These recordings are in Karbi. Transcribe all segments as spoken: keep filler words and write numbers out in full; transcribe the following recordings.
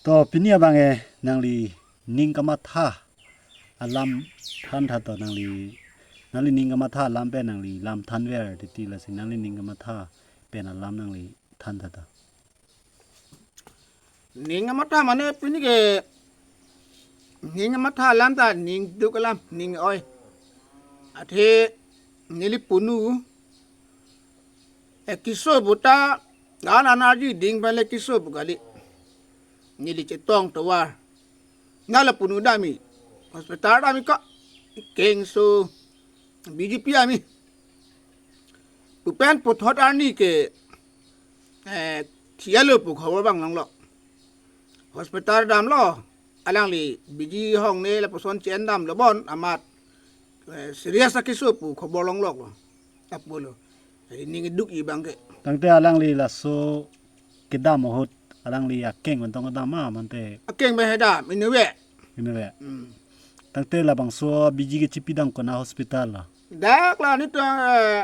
To pini abang e nangli ning kamatha alam thantha to nangli, nangli ning kamatha alam pen nangli lam thanver titi, lasi nangli ning kamatha pen alam nangli thantha to. Ning kamatha mane pini ke ning kamatha alam ta ning duk alam ning oi. Athe neli punu e keso puta gan anarji ding pen le keso pu kali. Neli chetong tovar. Nala punu dami hospital dami ka kengso B J P ami. Pupen puthot arni ke eh, thialo pu khobor bang longlo. Hospital damlo, alangli B G Hongne lapuson chen damlo bon amat eh, serious akeso pu khobor longloklo. Apolo. Jadi ning duk-i bang ke. Tangte alangli laso kedam ahut alangli akeng bentong kedam ma mante. Akeng bang kedam, inove. Inove. Hmm. Tangte labangso B G kechipidam kona hospital lo. Dak la ni to eh,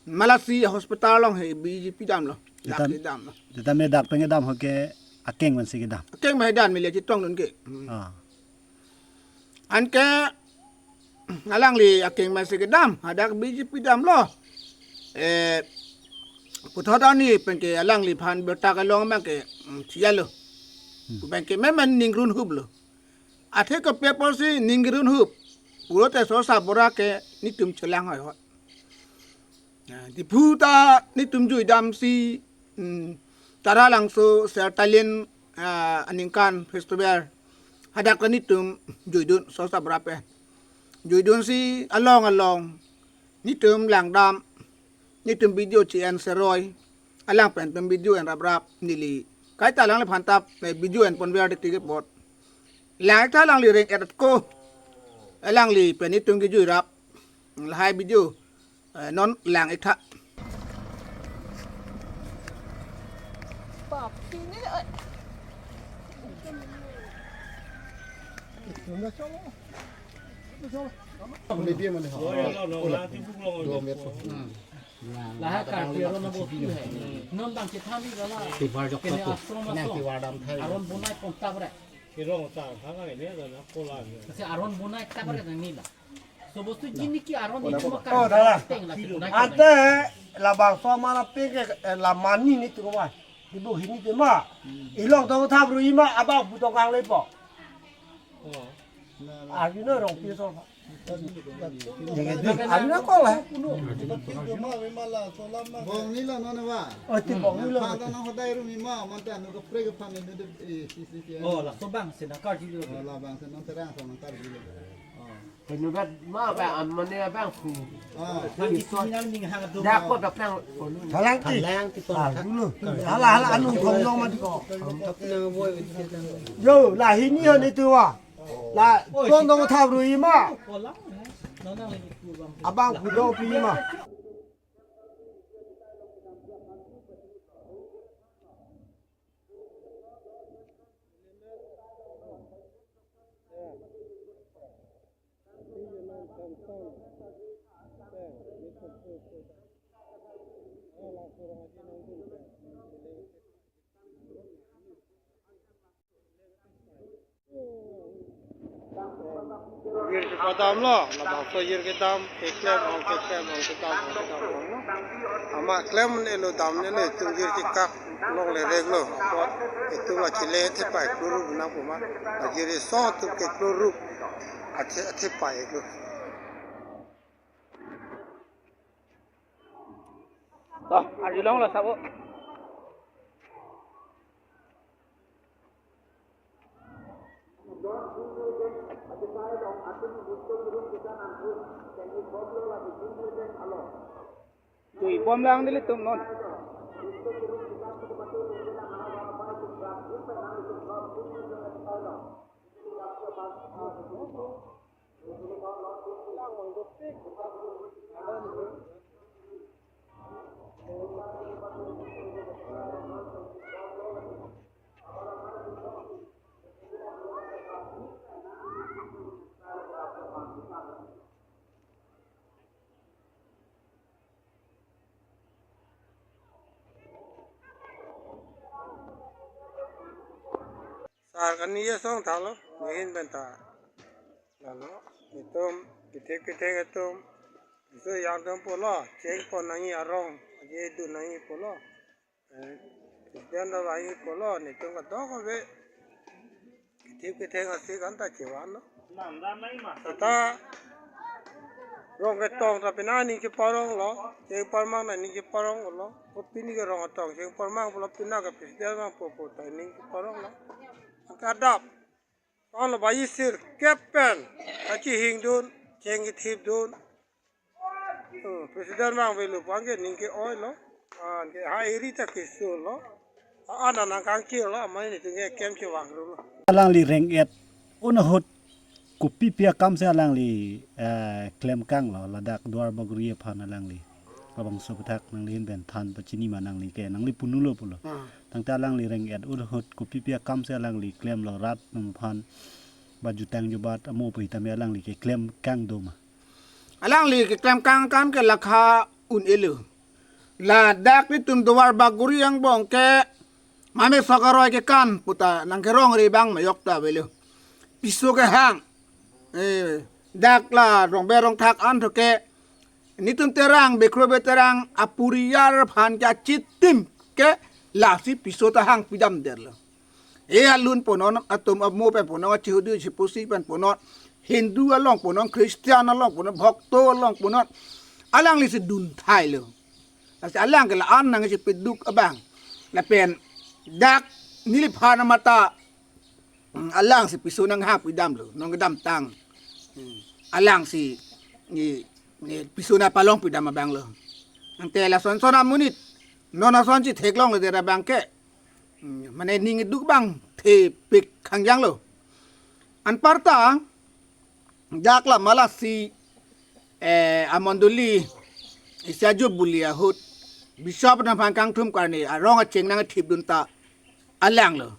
Malasi hospital along he B J P damlo. Dak Itam- he damlo. Tita me dak pen kedam ho ke akeng bang si kedam. Akeng bang kedam mele chetongdun ke. Hmm. Ah. Anke alangli akeng bang si kedam, hadak B J P damlo. Eh, puthot arni pen ke alangliphan berta kelong bang ke, hmm, thialo. Hmm. Bang ke memen ning runhup lo. Athe kopi apotsi ning runhup. Pulote Sosabura ke netum chelang hoi hoi. Nah, Diphu ta netum juidamsi, hmm, Taralangso Sertalin, ah, aningkan festival. Hadak ke netum juidun Sosabura pen. Juidunsi along along netum langdam, netum video che-en seroi, alang pen pen video en raprap neli. Kaita alangliphan ta eh, video en ponver dik tik apot. Lang-iktha alangli reng-et ko. Alangli pen netum kejui rap. Lahai video eh, non lang-iktha. Lahai Karbi aron abo tu hai. Non dang chethan ni gala. Tivar jok kene tu. Ashram Nang ason. Tivar dam thai. Aron bonai ponta bre. Kirong ta thang ai ne na kola ne. Kasi aron bonai ta bre nangli la. So bostu jini ke aron ni cuma. Oh, kan dalam. Teng la si bonai. Ante labangso mana peke eh, la mani ni tu kawai. Di bo hini te ma. Ilong tong thap ru ima abang putong kang lepo. Oh. Arjuno rong pi so. Arjuno ko la. Bong ni la non ba. Oh, ti bong ni la. Phan ta nang hodai ru ima, man ta anu ke pre ke phan ni de, eh, si, si, si. Oh, laso bang si nangkarju lo. Oh, labang si non terang so nangkarju lo. Oh. Penubat ma ba amane bang ku. Ah. Dak ko dak plang. Thalang ti. Thalang ti ko. Ah, dulu. Hala hala anu thong long ma ti ko. Yo, la hini ho ni tu wa. La ton dong thap ru ima. Abang ku do pi ima. Yir kepadam lo, labangso yir kedam, keklem, ong keklem, ong kedam, ong kedam, ong lo. Amat klem ne lo dam ne lo, itum yir kekak long le rek lo. Apot itum la chile thepai kluru bina puma. Ajiri so tu ke kluru. Athe, thepai lo. Toh, arjulong lo sabo. Tui bom lang nelitum non. Ar kani ya song thalo, nihin benta. Lalo, itum, kithip kitheng atum, isu yang tum pulo, cheng pon nangji arong, aje dun nangji pulo. Eh, President lo nangji pulo, nitum kadokave. Kithip kitheng asi kan ta chevan lo. Tata, rong ketong ta pina ning cheparong lo, cheng parmang na ning cheparong lo. Ko pini ke rong ketong, cheng parmang pulo pina ke President vangpo pu ta ning cheparong lo. Angke adap. Tanglo baji sirkep pen kachihing dun, cheng kithip dun. Hmm, President vangvelo pu angke ning ke-oi lo. Angke ha eri ta keso lo. An an nangkangkir lo, amai nitum ke kem chevang ru lo. Alangli reng-et un ahut kopipi akam si alangli, eh, klem kang lo, ladak Duar Bagori aphan alangli. Labangso aputhak nanglihin pen than pachini ma nangli ke, nangli punulo pulo. Hmm. Tangte alangli reng-et un ahut kopipi akam si alangli klemlo, rat atum aphan ba jutang jubat amo pu hitame alangli keklem kang do ma? Alangli keklem kang akam ke lakha un-elo. Ladak nitum Duar Bagori angbong ke mame sok aroi kekan puta nangkerong ri abang mayok ta avelo. Piso kehang. Eh, dak la rongbe rongthak an tho ke nitum Terang, Bekro Beterang, apurial aphan ke achitim ke lasi piso ta hang pidam derlo. E alun punon, atum amo pen punon, achihudu chipusi pen punon, Hindu along punon, Christian along punon, Bhokto along punon, alangli si dun thailo. Lasi alang ke la-an nangchipiduk abang. Lapen dak neliphan amata, mm, alang si piso nanghang pidam lo, nangkedam tang. Mm, alang si ni, ni piso nangpalong pidam abang lo. Ante lason son amonit, non ason si theklongledet abang ke. Mm, mane ning keduk abang thepik khangjang lo. Anparta, dak la malasi, eh, amondoli, isi ajo buli ahut, Bishop nangphan kangthum karne, arong acheng nangthip dun ta alang lo.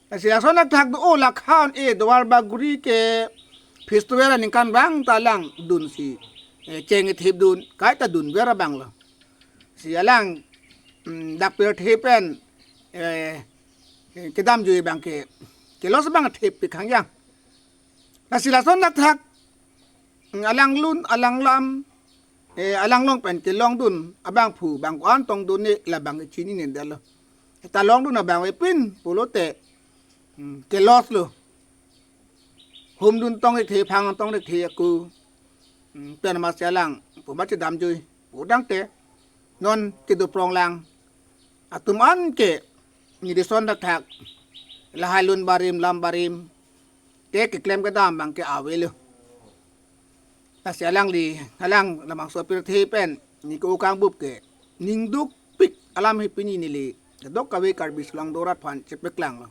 Lasi lason athak do, o lakha un-e Duar Bagori ke festival aningkan abang ta alang dun si, eh, cheng kithip dun, kaita dunver abang lo. Si alang, mm, dak pirthe pen, eh, eh, kedamjui abang ke, kelos abang thepik khangjang. Lasi lason athak, mm, alang lun, alang lam, eh, alang along pen kelong dun abangphu, bang ko-an tong dun ne labang chinine detlo. Ta long dun abang epin pulote, mm, kelos lo. Hum dun tong-ikthe, phang tong-ikthe ako. Mm, pen amatsi alang pu ma chedamjui. Pudangte non kedo prong lang. Atum an ke neli lason athak lahai lun barim, lam barim ke keklem kedam abang ke avelo. Lasi alangli, alang labangso pirthe pen ne ke-o kangbup ke ning dukpik alam hi pini neli kadokave Karbi Anglong dorat aphan chepeklang lo.